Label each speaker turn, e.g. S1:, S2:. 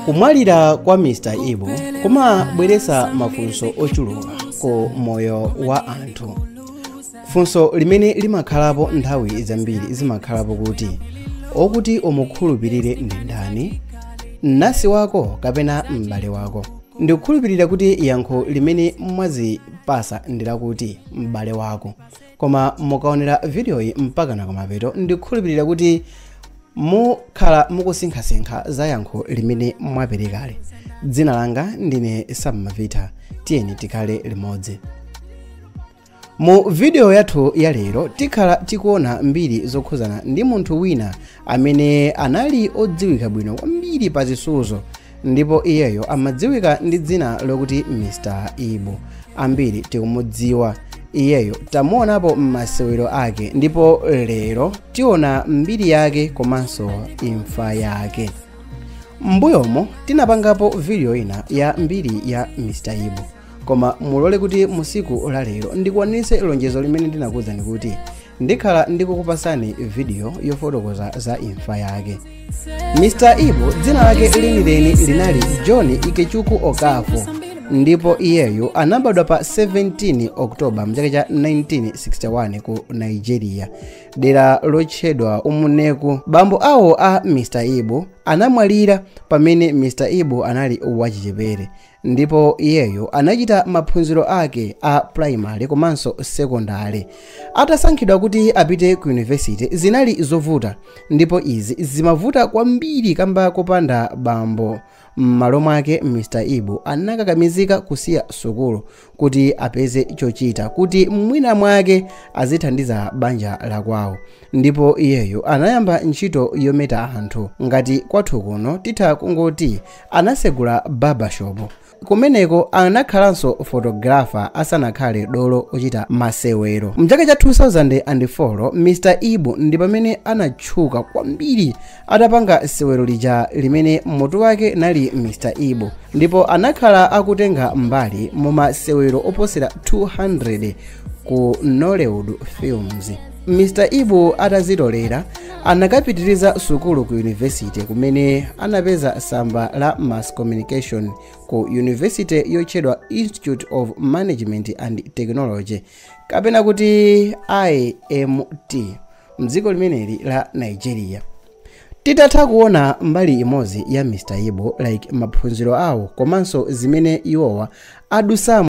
S1: Kumwalira kwa Mr. Ibu kumabweretsa mafunso ochuluka ku moyo wa anthu. Funso limene limakhalapo nthawi zambiri zimakhalapo kuti okuti umukhulupirire ndi ndani, mnansi wako kapena m'bale wako. Ndikukhulupirira kuti yankho limene mwazipasa ndi lakuti m'bale wako, koma mukaonera vidiyoyi mpaka na kumapeto ndikukhulupirira kuti mukhala mukusinkhasinkha za yankho limene mwaperekale. Dzina langa ndine Sam Mavita, tiyeni tikhale limodzi. Mu video yathu ya lero tikhala tikuona mbiri zokhuzana ndi munthu wina amene anali odziwika bwino kwambiri pa zisudzo, ndipo iyeyo amadziwika ndi dzina lokuti Mr. Ibu. Ambiri tikumudziwa iyeyo, tamuonapo m'masewero ake, ndipo lero tiona mbiri yake komanso imfa yake. M'mbuyomo tinapangapo video ina ya mbiri ya Mr. Ibu, koma mulole kuti musiku la lero ndikwanitse lonjezo limene ndinakuwuzani kuti ndikhala ndikukupasani video yofotokoza za imfa yake. Mr. Ibu dzina lake lenileni linali John Ikechukwu Okafor, ndipo iyeyo anabadwa pa 17 Oktoba mchaka cha 1961 ku Nigeria, dera lotchedwa Umuneku. Bambo awo a Mr. Ibu anamwalira pamene Mr. Ibu anali wachichepere, ndipo iyeyo anachita maphunziro ake a primary komanso secondary. Atasankhidwa kuti apite ku university zinali zovuta, ndipo izi zimavuta kwambiri kamba kopanda bambo. M'malo mwake Mr. Ibu anakakamizika kusiya sukulu kuti apeze chochita kuti mwina mwake azithandiza banja la kwawo, ndipo iyeyo anayamba ntchito yometa anthu. Ngati kwathu kuno titha kungoti anasegula barbershop. Kumeneko anakhalanso photographer asanakhale dolo ochita masewero. Mchaka cha 2004 Mr. Ibu ndi pamene anatchuka kwambiri atapanga sewero lija limene mutu wake nali Mr. Ibu, ndipo anakhala akutenga mbali mu masewero oposera 200 ku Nollywood Films. Mr. Ibu atazitolera anakapitiriza sukulu ku university kumene anapeza samba la Mass Communication ku university yotchedwa Institute of Management and Technology kapena kuti IMT mdziko limeneli la Nigeria. Titatha kuona mbali imodzi ya Mr. Ibu, like maphunziro awo komanso zimene iwowa adusamo